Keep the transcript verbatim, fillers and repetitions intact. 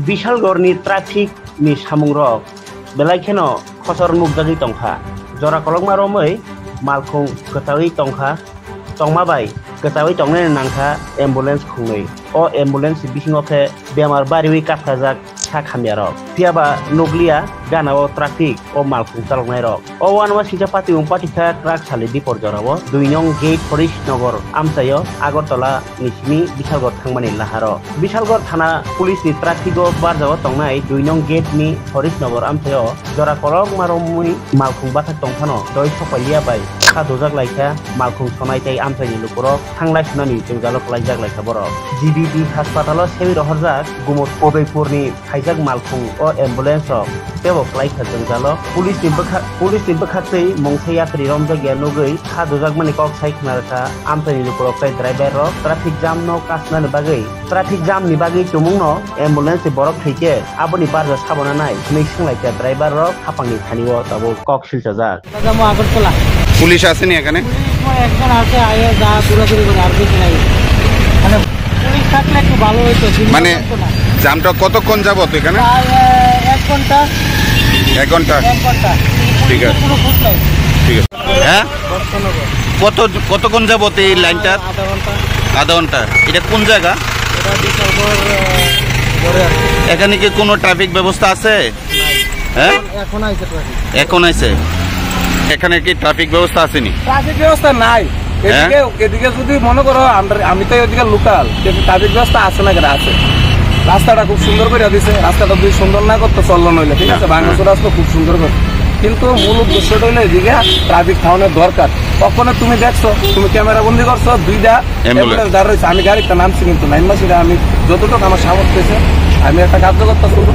Bishalgarh ni traffic ni samung rok belai kheno khosor nukjagwi tongkha. Jora kolokma romwi malkhung kwchawi tongkha. Tongma bai kwchawi tongnani nangkha ambulance khungnwi. O ambulance bisingo khe bemar bariwi kaphrajak sak hamya rok. Phiya ba nukliya gana o traffic o malkhung chaloknai rok. O uanama singcha pati wng patikha kwrak sali dipor jorao dui nong gate Forest Nagar amchaio Agartala ni simi Bishalgarh thangmani laharo. Bishalgarh thana police ni traffic o barjao tongnai dui nong gate ni Forest Nagar amchaio jora kolokma romwi malkhung bathak tongphano doi sokpailia bai kha dujak laikha malkhung sonai tei amchaini lukurok thanglai sunani jwngjalo kwlaijak laikha borok. G B B haspatalo sewi rohorjak Gumut Udaipurni khaijak malkhung o ambulance rok tebo kwlaikha jwngjalo. Police ni bwkha-, police ni bwkhaktwi mungsa yapri romjakya nugwi kha dujakmani kok sai khna rwkha amchaini lukurok tei driver rok. Traffic jam no kasnani bagwi, traffic jam ni bagwi tumungno ambulance ni borok thwikhe aboni barja sabona nai hwnwi swnglaikha driver rok hapangni thani o tabuk kok silchajak. দাদা, মই আগরতলা। পুলিশ আসেনি এখানে? পুলিশ মই একজন আছে, আইয়ে যা দৌড়াদৌড়ি করে, আর কিছু নাই। মানে পুলিশ থাকলে একটু ভালো হইতো, চিন্তা মানে করতো না। জামটা কতক্ষণ যাবত এখানে? প্রায়, আহ, এক ঘন্টা। এক ঘন্টা? এক ঘন্টা। ঠিক আছে। কোনো খোঁজ নাই। ঠিক আছে। হ্যাঁ? কত, কতক্ষণ যাবত এই লাইনটা? আধা ঘন্টা। আধা ঘন্টা। এটা কোন জায়গা? এটা বিশালগড়, আহ, ধরে আর কি। এখানে কি কোনো ট্রাফিক ব্যবস্থা আছে? হ্যাঁ? এখন আইছে ট্রাফিক। এখন আইছে? এখানে কি ট্রাফিক ব্যবস্থা আসেনি? ট্রাফিক ব্যবস্থা নাই। হ্যাঁ? এদিকে, এদিকে যদি মনে করো আমরা, আমি তো এদিকে লোকাল, কিন্তু ট্রাফিক ব্যবস্থা আছে না কেন? আছে। রাস্তাটা খুব সুন্দর করে দিছে, রাস্তাটা যদি সুন্দর না করতো চললো নইলে, ঠিক আছে? হ্যাঁ, বাংলাদেশের হ্যাঁ। রাস্তা খুব সুন্দর করে, কিন্তু মূল উদ্দেশ্যটা হলো এদিকে ট্রাফিক থামানোর দরকার। কখনো তুমি দেখছো, তুমি ক্যামেরা বন্দি করছো, দুইটা অ্যাম্বুলেন্স। অ্যাম্বুলেন্স দাঁড় রয়েছে, আমি গাড়িতে নামছি কিন্তু নাইন মাস এটা আমি যতটুকু আমার সামর্থ্য হয়েছে আমি একটা কার্যকর্তা ছোট